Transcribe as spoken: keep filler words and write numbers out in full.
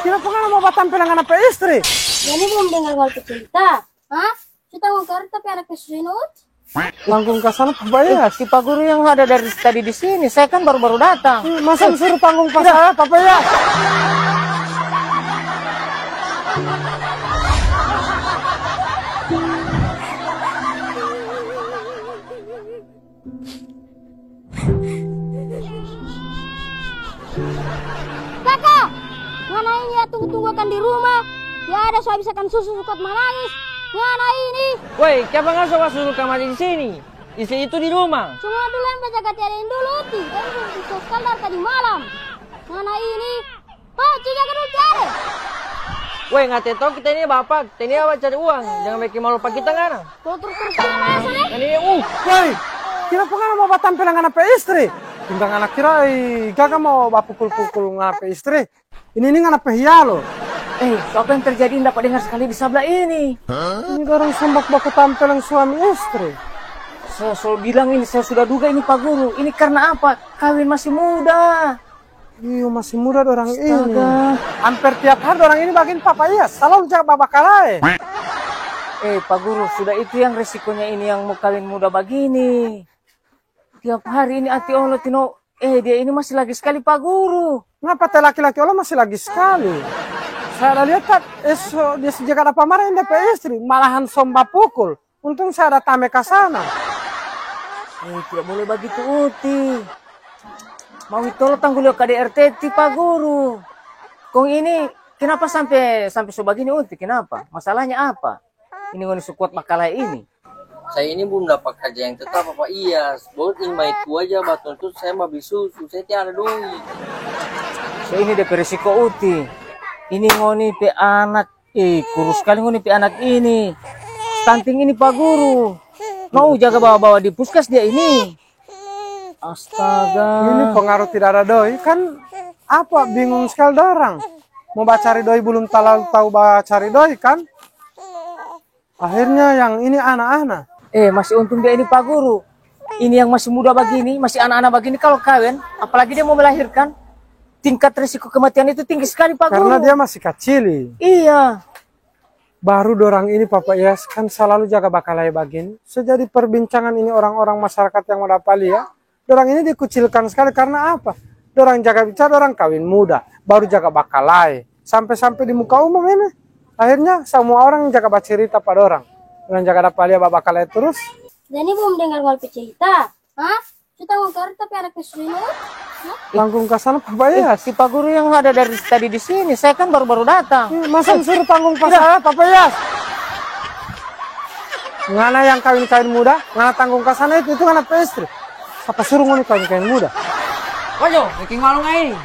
Kira pengen mau batampe dengan apa istri? Jadi belum dengar ngal cerita? Hah? Kita mau cari tapi anak pesusun ut? Tanggung kasana, Papa Yas. Eh, si Pak Guru yang ada dari tadi di sini, saya kan baru-baru datang. Hmm, masa suruh tanggung pas saya, Papa Yas? Kaka, ngana ini ya tunggu-tunggu akan di rumah. Ya ada so habis akan susu sukot manangis. Ngana ini. Woi, kiapa ngana so suruh kamari di sini? Istri itu di rumah. Cuma dulu yang bajaga tiada yang dulu ti. Tapi bisa skandar tadi malam. Ngana ini. Oh, ciga gedung tiada. Woi, ngate to kita ini bapak. Teni apa cari uang? Jangan bikin malu pa kita ngana. Kalau terus-terus kita bahas, eh? Ngana ini, uh. Woi, kira pengen mau batampe dengan apa istri? Tinggal ngana kira, ih, gaga mau bapukul-pukul ngana pe istri. Ini, ini ngana pe hialo. Eh, so apa yang terjadi? Nda pa dengar skali di sabla ini. Ini dorang sombak baku tampeleng suami istri. Saya so bilang ini, saya sudah duga ini Pak Guru. Ini karena apa? Kawin masih muda. Iyo, masih muda dorang ini. Astaga. Amper tiap hari dorang ini bagini, Papa Yas. Salalu jaga babakalae. Eh, Pak Guru, sudah itu yang resikonya ini yang mau kawin muda bagini. Tiap hari ini ati olo tino, eh, dia ini masih lagi skali, Pak Guru. Ngapa te laki-laki olo masih lagi skali? Saya ada lihat, Pak, eh, so, dia sejak ada pamara ini pe istri, malahan somba pukul. Untung saya ada tame ka sana. Eh, tidak boleh bagitu, Uti. Mau itu lo tanggul yo K D R T ti, Pak Guru. Kong ini kenapa sampe, sampe so bagini, Uti? Kenapa? Masalahnya apa? Ini ngoni so kuat bakalae ini. Saya ini belum dapat kerja yang tetap, Papa Iyas. Baru ini maitua ja batuntut saya mo bli susu, saya tiada doi. So ini depe resiko, Uti. Ini ngoni pe anak, eh, kurus skali ngoni pe anak ini. Stunting ini, Pak Guru. Mau jaga bawa-bawa di puskes dia ini. Astaga. Ini pengaruh tidak ada doi, kan apa bingung skali dorang. Mo bacari doi, belum talalu tau bacari doi, kan? Akhirnya yang ini ana-ana. Eh, masih untung dia ini, Pak Guru. Ini yang masih muda bagini, masih ana-ana bagini, kalau kawin, apalagi dia mau melahirkan, tingkat risiko kematian itu tinggi skali, Pak Guru. Karena dia masih kacili. Iya. Baru dorang ini, Papa Iyas, kan salalu jaga bakalae bagini. So jadi perbincangan ini orang-orang masyarakat yang mo dapa lia. Dorang ini dikucilkan skali karna apa? Dorang jaga bicara, dorang kawin muda, baru jaga bakalae. Sampe-sampe di muka umum ini, akhirnya samua orang jaga bacirita pa dorang. Dorang jaga dapa lia babakalae trus. Dani belum dengar ngal pe cerita? Hah? Kita mau cari tapi anak pesusun ut? Hah? Tanggung kasana, Papa Iyas. Eh, si Pak Guru yang ada dari tadi di sini, saya kan baru-baru datang. Hmm, masa suruh tanggung pas saya, Papa Iyas? Ngana yang kawin-kawin muda, ngana tanggung kasana itu, itu ngana pe istri. Sapa suruh ngoni kawin-kawin muda? Wajo, bikin malu ngai.